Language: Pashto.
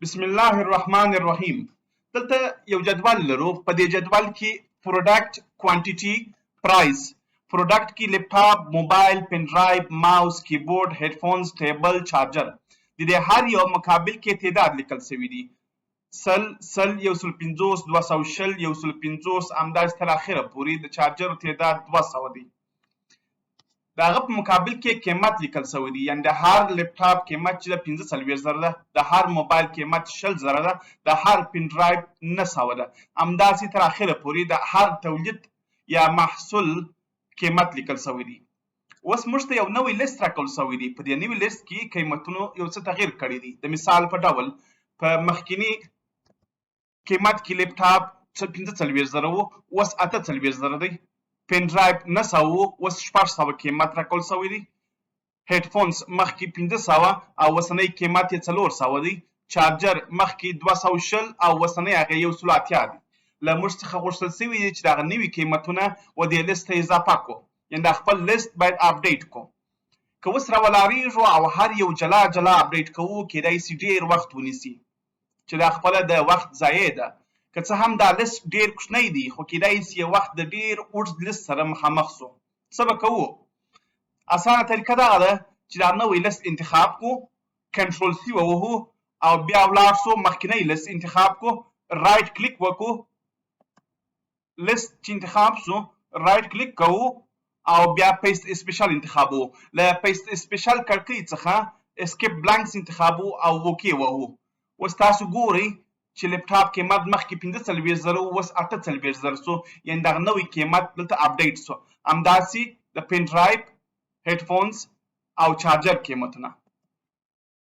بسم الله الرحمن الرحیم. دلته یو جدول لرو. په دې جدول کې پروډکټ، کوانټیټي، پرایس. پروډکټ کې لپټاپ، موبایل، پین ډرایو، ماوس، کیبورډ، هډفونز، ټیبل، چارجر. د دې هر یو مقابل کې تعداد لیکل شوی دی: 100، 100، 150، 220، 150، همداسې تر اخره پورې. د چارجر تعداد 200 دی. د هغه په مقابل کې قیمت لیکل شوی دی، یعنی د هر لپټاپ قیمت چې د 45,000 ده، د هر موبایل قیمت 20,000 ده، د هر پین ډرایو 900 ده. همداسې تر اخره پورې د هر تولید یا محصول قیمت لیکل شوی دی. اوس موږ ته یو نوی لیست راکول شوی دی. په دې نوي لیست کې قیمتونو یو څه تغییر کړی دی. د مثال په ډول، په مخکینی قیمت کې لپټاپ 45,000 وو، اوس 48,000 دی. پین ډرایو 900 وو، اوس 600 قیمت راکول شوی دی. هډفونز مخکې 500 او اوسنی قیمت یې 400 دی. چارجر مخکې 220 او اوسنی هغه 180 دی. له موږ څخه غوښتل شوي دي چې دغه نوي قیمتونه و دې لیست ته اضافه کړو، یعنی دا خپل لیست باید اپډیټ کړو. که اوس راولاړېږو او هر یو جلا جلا اپډیټ کوو، کېدای سي ډېر وخت ونیسي، چې دا خپله د وخت ضایع ده. که څه هم دا لیست ډېر کوچنی دی، خو کېدای سي یو وخت د ډېر اوږد لیست سره مخامخ سو. څه به کوو؟ اسانه طریقه دغه ده چې دا نوی لیست انتخاب کو، کنټرول سی ووهو او بیا ولاړ سو، مخکنی لیست انتخاب کو، رایټ کلیک وکړو. لیست چې انتخاب سو، رایټ کلیک کوو او بیا پیست اسپیشل انتخابو. له پیست اسپیشل کړکۍ څخه اسکیپ بلانکس انتخابو او اوکی وهو. اوس تاسو ګورئ چې لپټاپ قیمت مخکې 45,000، اوس 48,000 سو، یعنی دغه نوی قیمت دلته اپډیټ سو. همداسې د پین ډرایو، هډفونز او چارجر قیمتونه.